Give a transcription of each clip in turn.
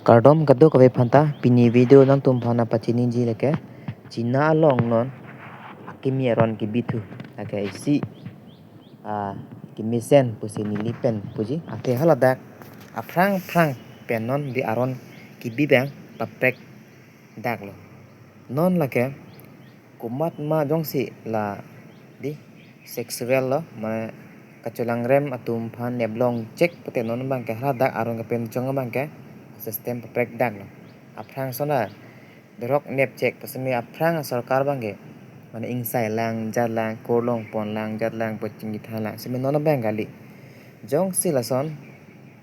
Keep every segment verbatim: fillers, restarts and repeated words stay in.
Kardom kadokave aphanta, pini video nangtum aphan nangpachiniji lake China along non akimi aron kebithu. Lake isi, ah, kemesen pusi neli pen puji. Athe haladak aphrang phrang pen non dei aron kebi abang paprekdaklo. Non lake komatma jongsi la dei sexual lo, mane kacholangrem atum aphan neplongchek pute non abangke haladak aron kepenchong abangke system paprekdaklo. Aphrang ason a dorok nepchek pu seme aphrang asorkar abangke mane ingsai lang, jat lang, kurlong pon lang, jat lang, pachingki than lang, seme non abang kali. Jongsi lason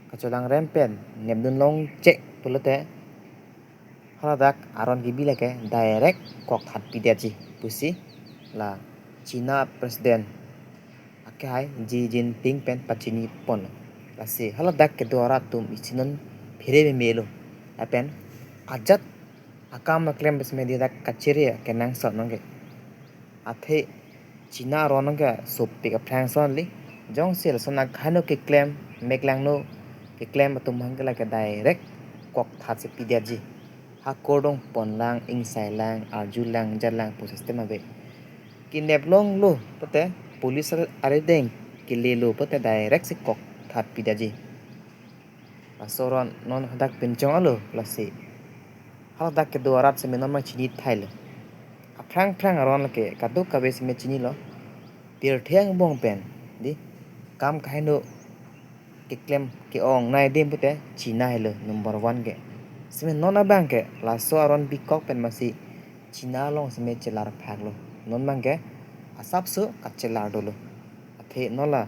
kacholangrem pen nepdun longchek pulote haladak aron kebi lake direct kokthat pidetji pusi la China President akehai Xi Jinping pen pachini pon. Lasi haladak kedo arat atum isi non phere memelo. Lapen ajat akam aklem pu seme dei dak kachere kenangsot nangke. Athe China aron nangke sopik aphrang ason li. Jongsi lason akhaino keklem, meklangno keklem atum aphan ke lake direct kokthat si pidetji. Ha kurdom pon lang, ingsai lang, arju lang, jat lang pu system ave. Keneplonglo pute police ar-, arideng kelelo pute direct si kokthat pidetji. Laso aron non hadak pinchong alo lasi. Haladak kedo arat seme non ma chinithailo. Aphrang phrang aron lake kadokave seme chinilo. Pirthe angbong pen dei kam kahaino keklem ke-ong nai adim pute China helo number one ke. Seme non abangke laso aron bikok pen masi China along seme chelar phaklo. Non abangke asapso kachelar dolo. Athe non la,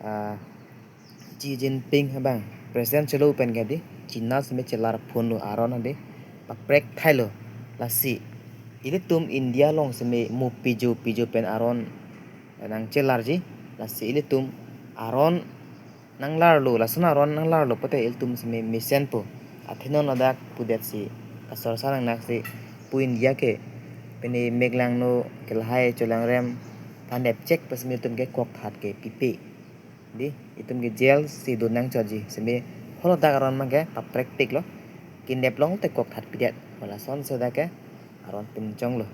ah, Xi Jinping abang President chelo pen ke dei China seme chelar phonlo aron dei paprekthai lo. Lasi ilitum India along seme mo pijo pijo pen aron nangchelarji. Lasi ilitum aron nanglarlo, lason aron nanglarlo pute ilitum seme mesenpo. Athe non ladak pudetsi kasor sa nangnaksi pu India ke pine meklangno ke lahai cholangrem aphan nepchek pu seme itum ke kokthat ke pipe. Dei itum ke jail si dun nangchotji. Seme haladak aron abangke paprektiklo. Keneplong te kokthat pidet. Hala ason si dak ke aron pinchonglo.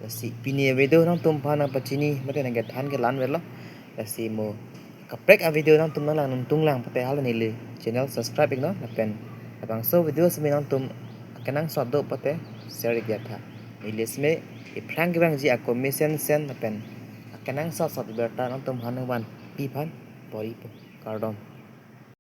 Lasi pini video nangtum aphan nangpachini mate nangkethan ke la-an verlo. Lasi mo kaprek avideo nangtum nanglang nangtunglang pute hala neli channel subscribe iknon lapen labangso video seme nangtum akenangsot do pute share ik tha. Neli seme iphrang kevangji ako mesensen lapen akenangsot sot birta nangtum aphan nangvanpi aphan bor-ipo. Kardom.